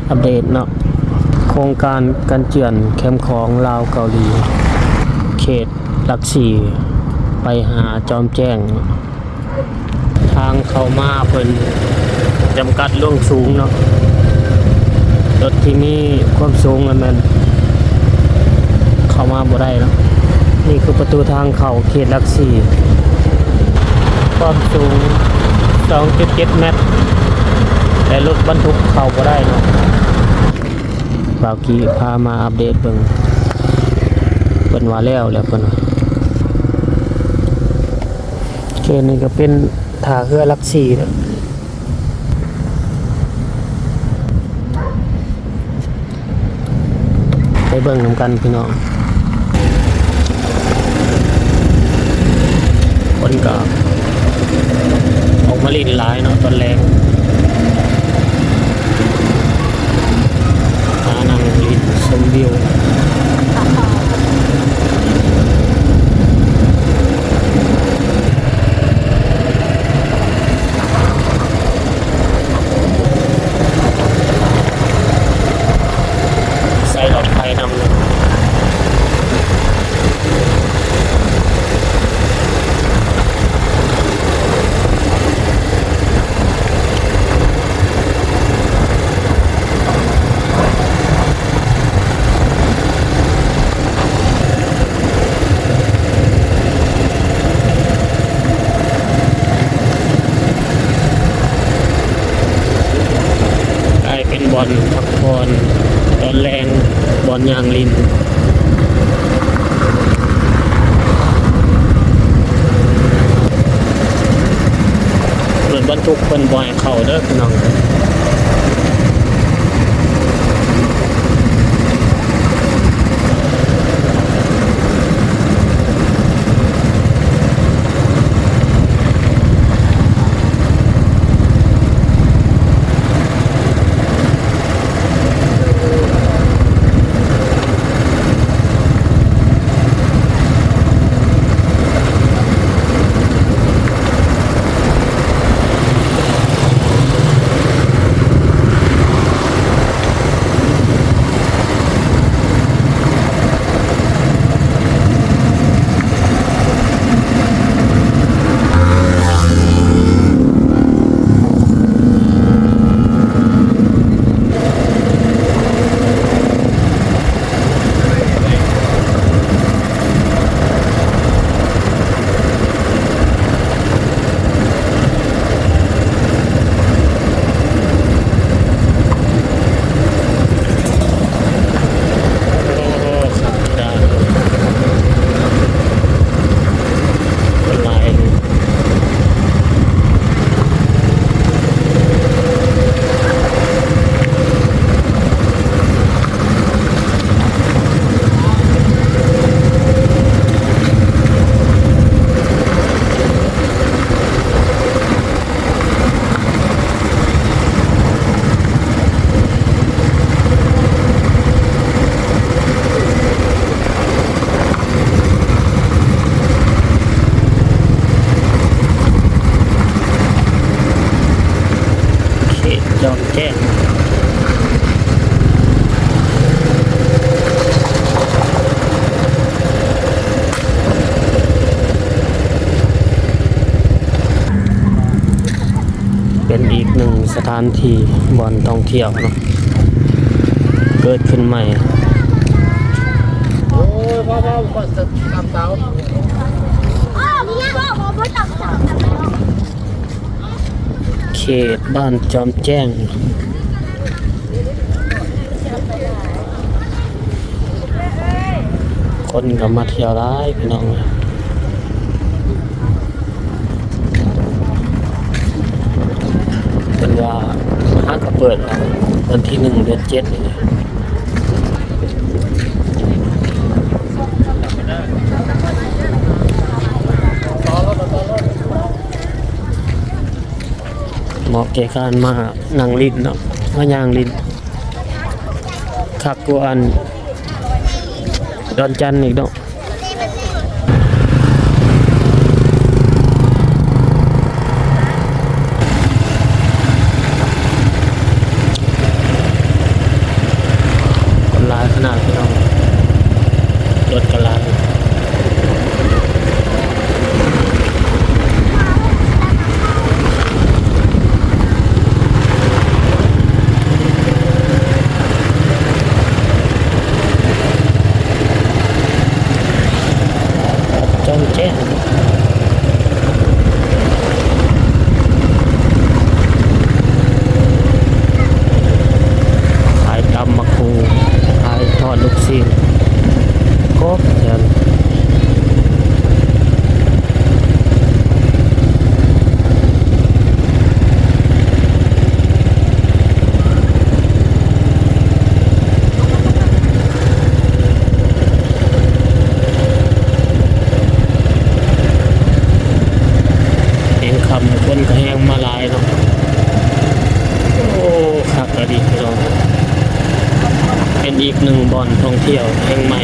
ອັບເດດເນາະ ໂຄງການກັນເຈື່ອນແຄມຂອງລາວເກົາຫຼີ ເຂດຫຼັກສີ່ ໄປຫາຈອມແຈ້ງ ທາງເຂົ້າມາເພິ່ນຈຳກັດລວງສູງເນາະ ລົດທີ່ມີຄວາມສູງລະແມ່ນເຂົ້າມາບໍ່ໄດ້ເນາະ. ນີ້ຄືປະຕູທາງເຂົ້າເຂດຫຼັກສີ່ ຄວາມສູງສອງຈຸດເຈັດແມັດ ແລະ ລົດບັນທຸກເຂົ້າບໍ່ໄດ້ເນາະ. ບ່າວກີພາມາອັບເດດເບິ່ງ ເພິ່ນວ່າແລ້ວແລ້ວເພິ່ນວ່າ. ໂອເຄ ນີ້ກໍເປັນທ່າເຮືອຫຼັກສີ່ເນາະ. ໄປເບິ່ງນຳກັນພີ່ນ້ອງ ຄົນກໍອອກມາຫຼິ້ນຫຼາຍເນາະຕອນແລງ ຫານັ່ງຫຼິ້ນຊົມວິວ. ໃສ່ຫຼອດໄຟນຳ ກາຍເປັນບ່ອນພັກຜ່ອນຕອນແລງ ບ່ອນຍ່າງຫຼິ້ນ ລົດບັນທຸກເພິ່ນບໍ່ໃຫ້ເຂົ້າເດີພີ່ນ້ອງ. ເຂດຈອມແຈ້ງ ເປັນອີກໜຶ່ງສະຖານທີ່ບ່ອນທ່ອງທ່ຽວເນາະ ເກີດຂຶ້ນໃໝ່. ເຂດບ້ານຈອມແຈ້ງ ຄົນກໍມາທ່ຽວຫຼາຍພີ່ນ້ອງ. ເພິ່ນວ່າຫາກໍເປີດວັນທີໜຶ່ງ ເດືອນເຈັດນີ້. ເໝາະແກ່ການມານັ່ງຫຼິ້ນເນາະ ມາຍ່າງຫຼິ້ນ ຄັກກວ່າອັນດອນຈັນອີກເນາະ. ເ ຂະໜາດພີ່ນ້ອງ ລົດກະຫຼາຍ ຈ້ອງແຈ້ງ. ຂາຍຕຳບັກຫຸ່ງ ຂາຍທອດລູກຊີ້ນ ຄົບແຖວນີ້. ແຮງຄ່ຳ ຄົນກໍແຮງມາຫຼາຍເນາະ. ໂອ້ ຄັກອີ່ຫຼີພີ່ນ້ອງ ເປັນອີກໜຶ່ງບ່ອນທ່ອງທ່ຽວແຫ່ງໃໝ່